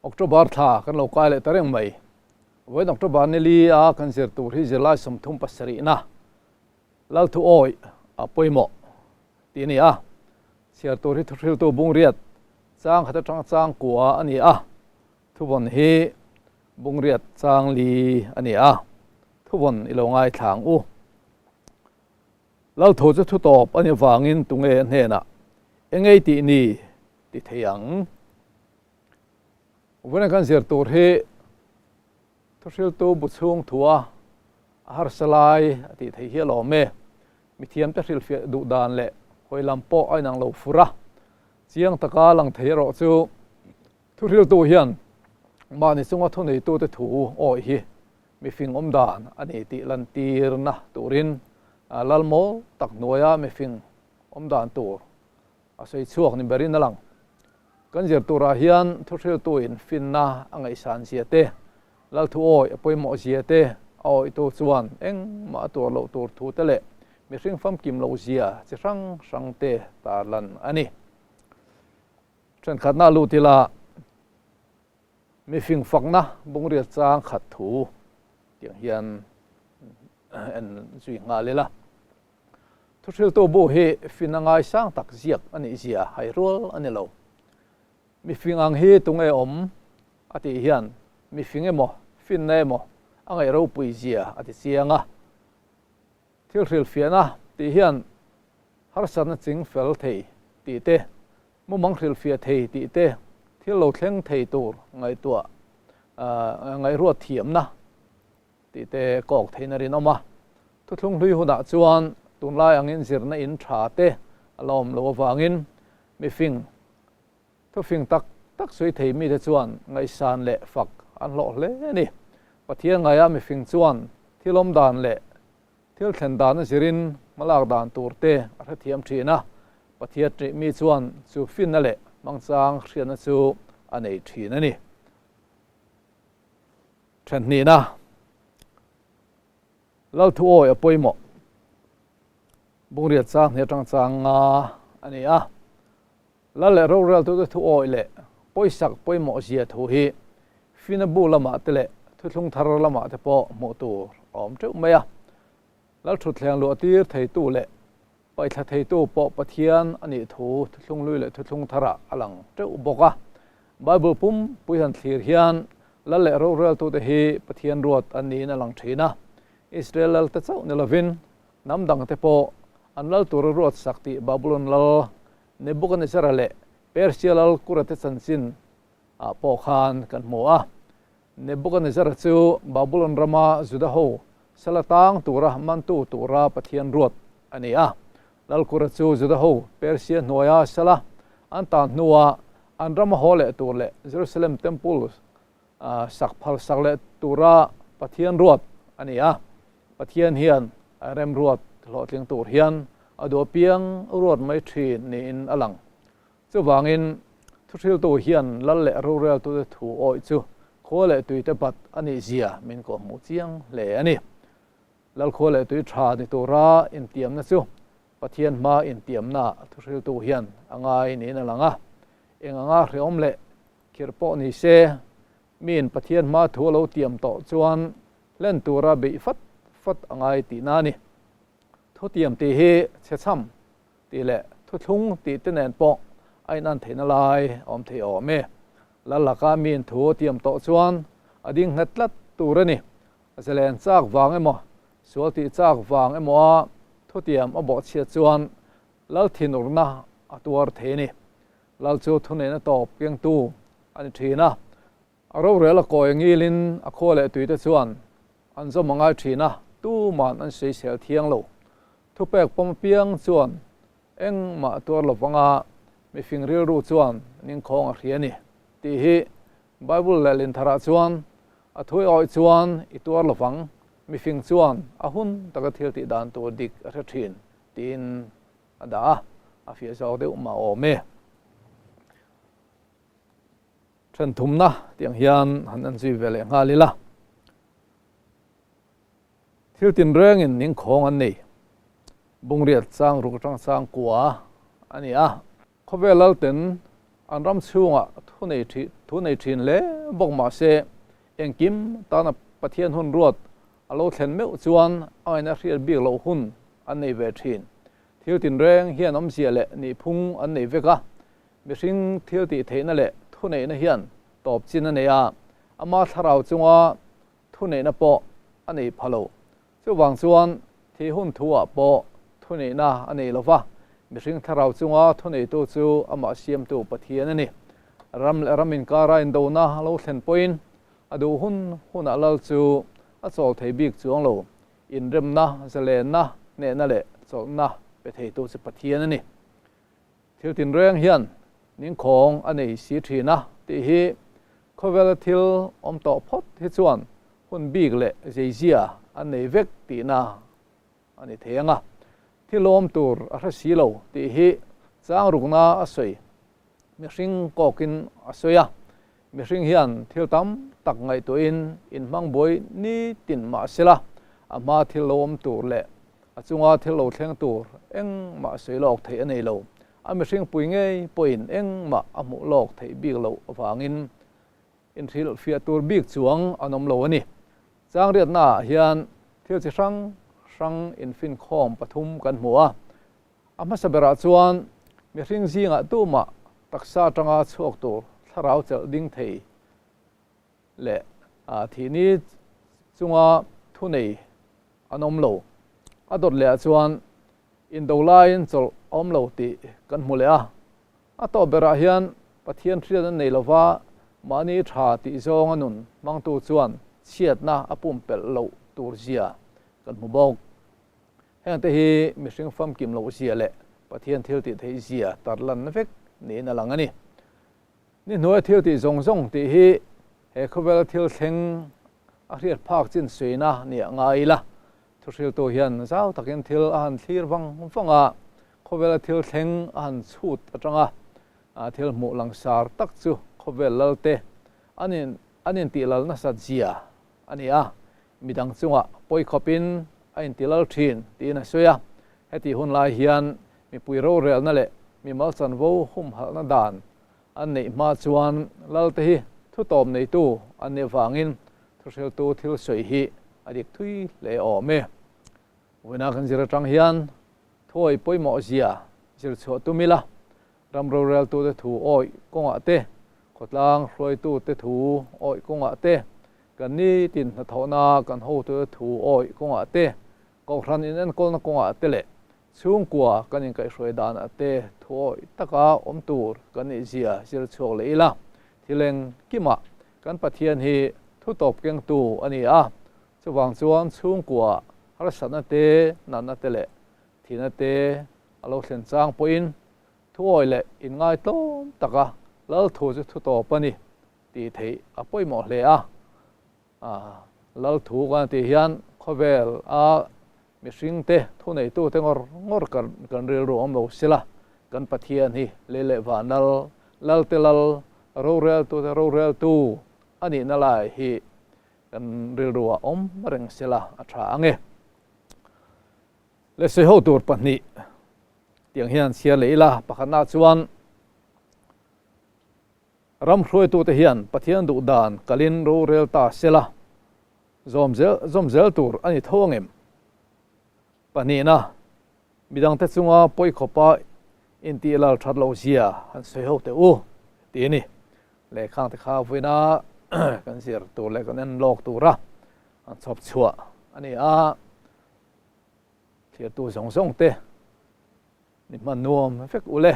October thla kan lo kai leh ta reng mai. Vawiin October ni li a kan zir tur hi zirlai 37 na Lalthu awih a pawimawh tih a ni a. Chhiar tur hi thuhriltu bungriat chang khat atanga chang kua a ni a. Thuvawn hi bungriat chang li a ni a. Thuvawn i lo ngaithla ang u. Lalthu chu thu tawp a ni vangin tunge a hnenah engei tih ni ti thei ang. Vawiin kan zir tur hi thuhriltu bu chhung thua a harsa lai a tih theih hi a lawm e. Mithiamte hrilhfiah duh dan leh hawi lam pawh a inang lo fur a, chiang taka lang thei erawh chu thuhriltu hian mahni chunga thuneitute thu awih hi mifing awm dan a ni tih lantirna turin lalmawl tak hnuaia mifing awm dan tur A sawi chhuak ni berin a lang. Kan zir turah hian thuhriltuin finna a ngaihsan zia te, Lalthu awi a pawimawh zia te, a awitu chuan engmah a tuar loh tur thu te leh mihring famkim loh zia chi hrang hrang te tarlan a ni. Thenkhatna lut ila mifing fakna bungriat chang khat thu tiang hian en zui nghal ila. Thuhriltu bu hi fin a ngaisang tak ziak a nih zia hai rual a ni lo. Mifing ang hi tunge awm? a tih hian mifing emaw, finna emaw a ngaih ropui zia a ti chiang a. Thil hrilhfiahna tih hian harsatna ching fel thei tih te, mumang hrilhfiah thei tih te, thil lo thleng thei tur ngaihtuah ngaihruat thiamna tih te kawk theihna rinawm a. Thuthlung hlui hunah chuan tunlai angin zirna in tha te a la awm loh avangin mifing, thufing tak tak sawi thei mite chuan ngaihsan leh fak an hlawh hle a ni. Pathian ngaia mifing chuan thil awm dan leh thil thlen dan a zirin hmalak dan tur te a hrethiam thin a, Pathian ṭih mi chuan chu finna leh hmangchang hriatna chu a nei thin a ni. Ṭhenhnihna, Lalthu awi a pawimawh. Bungriat chang hnih aṭang chang nga a ni a. Lal leh roreltute thu awi leh pawisak pawimawh zia thu hi Fina bu lamah te leh thuthlung thar lamah te pawh hmuh tur a awm teuh mai a. Lal thutthleng luah tir theitu leh paihthla theitu pawh Pathian a nih thu thuthlung lui leh thuthlung tharah a lang teuh bawk a. Bible pum pui han thlir hian lal leh roreltute hi Pathian ruat an niin a lang thin a. Israel lalte chauh ni lovin hnam dangte pawh an lal tura ruat sak tih Babulon lal Nebuchadnezzar-a leh Persia lal Kura-te chanchin ah pawh khan kan hmu a. Nebuchadnezzar-a chu Babulon rama Juda ho sala tang tura mantu tura Pathian ruat a ni a. Lal Kura chu Juda ho Persia hnuaia sala an tan hnua an rama haw leh tur leh Jerusalem Temple sak phal sak leh tura Pathian ruat a ni a. Pathian hian a remruat hlawhtling tur hian a duh apiang ruat mai thin niin a lang. Chuvangin, thuhriltu hian lal leh roreltute thu awih chu khua leh tuite bat a nih zia min kawhhmuh chiang hle a ni. Lal khua leh tui tha ni tura intiamna chu Pathian hma intiamna thuhriltu hian a ngai niin a lang a. Eng anga hrehawm leh khirh pawh ni se, miin Pathian hma thu a lo tiam tawh chuan hlen tura beih fat fat a ngai tihna a ni. Thutiam tih hi chhechham tih leh thuthlung tih te nen pawh a inan theihna lai a awm thei awm e. Lal laka miin thu a tiam tawh chuan a ding nghet tlat tur a ni. A zalen chak vang emaw, sual tih chak vang emaw a thutiam a bawhchhiat chuan lal thinurna a tuar thei a ni. Lal chu thuneihna tawp kengtu a ni thin a. A rorel a kawi ngilin a khua leh tuite chuan an zawm a ngai thin a, tuman an sawisel thiang lo. Thupek pawm apiang chuan engmah tuar lo vanga mifing rilru chuan ningkhawng a hria a ni tih hi Bible leh Lintharah chuan a thui awih chuan i tuar lo vang, mifing chuan a hun taka thil tih dan tur dik a hre thin tiin a dah a, a fiah zawk deuh mah awm e. Thenthumna tiang hian han en zui ve leh nghal ila. Thil tinrengin ningkhawng an nei. Bungriat chang ruk atang chang kua a ni a. Khawvel lalten An ram chhungah thu nei thu nei thin hle bawk mah se, engkim tana Pathian hun ruat a lo thlen meuh chuan a ngaihna hriat bik loh hun an nei ve thin. Thil tinreng hian awmzia leh nihphung an nei vek a, mihring thil tih theihna leh thuneihna hian tawp chin a nei a, ama thlarau chunga thuneihna pawh a nei pha lo. Chuvang chuan thih hun thu-ah pawh thuneihna a nei lo va, mihring thlarau chunga thuneitu chu amah siamtu Pathian a ni. Ram leh ram inkara indona a lo thlen pawhin a duh hun hunah lal chu a chawl thei bik chuang lo. Inremna, zalenna, hnehna leh chawlhna pe theitu chu Pathian a ni. Thil tinreng hian ningkhawng a nei si thin a tih hi khawvela thil awm tawh phawt hi chuan hun bik leh zeizia an nei vek tihna a ni thei ang a. Thil awm tur a hre si lo tih hi chang rukna a sawi mihring kawkin a sawi a. Mihring hian thil tam tak ngaihtuahin inhmang buai nitin mah sela a hma thil lo awm tur leh A chunga thil lo thleng tur engmah sawi lawk theih a nei lo. A mihring pui ngei pawhin engmah a hmuh lawk theih bik loh avangin inhrilh fiah tur bik chuang an awm lo a ni. Changriatnaah hian thil chi hrang hrang infinkhawm pathum kan hmu a. A hmasa berah chuan mihring zingah tumah taksa atanga chhuak tur thlarau chelh ding thei leh thihni chunga thunei an awm lo. A dawt lehah chuan indo laiin chawlh a awm lo tih kan hmu leh a. A tawp berah hian Pathian hriat an nei lova, mahni tha tih zawnga nun hmangtu chuan chhiatna a pumpelh loh tur zia kan hmu bawk. Hengte hi mihring famkim loh zia leh Pathian thil tih theih zia tarlanna vek niin a lang a ni. Ni hnuai thil tih zawng zawng tih hi he khawvela thil thleng a hriat phak chin suina nia ngai ila. Thuhriltu hian zau takin thil a han thlir vang vang a, khawvela thil thleng a han chhut atanga thil hmuh langsar tak chu khawvel lalte an in an intih lal nasat zia a ni a, midang chungah pawi khawpin a inti lal thin tiin a sawi a. Hetih hun lai hian mipui rorelna leh mimal chanvo humhalhna dan an neih hma chuan lalte hi thutawp neitu an nih avangin thuhriltu thil sawi hi a dik thui hle awm e. Vawiina kan zir atang hian thuawi pawimawh zia zir chhuah tum ila, ram roreltute thu awih kawngah te, khawtlang hruaitute thu awih kawngah te, kan nitin hnathawhna kan hotute thu awih kawngah te, kohhran inenkawlna kawngah te leh Chhungkua kan inkaihhruai danah te thuawih taka awm tur kan nih zia zir chhuak leh ila, thil engkimah kan Pathian hi thutawp kengtu a ni a, chuvang chuan chhungkua harsatna te, natna te leh thihna te a lo thlen chang pawhin thuawih leh inngaitlawm taka lal thu chu thutawp a ni tih theih a pawimawh hle a. Lal thu kan tih hian khawvel a mihring te thuneitu te ngawr ngawr kan rilru awm lo sila, kan Pathian hi lei leh van lal, lal te lal, roreltu te roreltu a nihna lai hi kan rilru ah awm reng sila a tha ang e. Le sawiho tur pahnih tiang hian chhiar leh ila, pakhatna chuan Ram hruaitute hian Pathian duh dan kalin rorel ta sela, zawm zel zawm zel tur a ni tho angem? Pahnihna, midangte chunga pawi khawpa intih lal that loh zia han sawi ho teh u, tih a ni. Lehkhangte kha vawiina kan zir tur leh kan en lawk tura an chhawp chhuah a ni a, thirtu zawng zawng te ni hman nuam vek u le.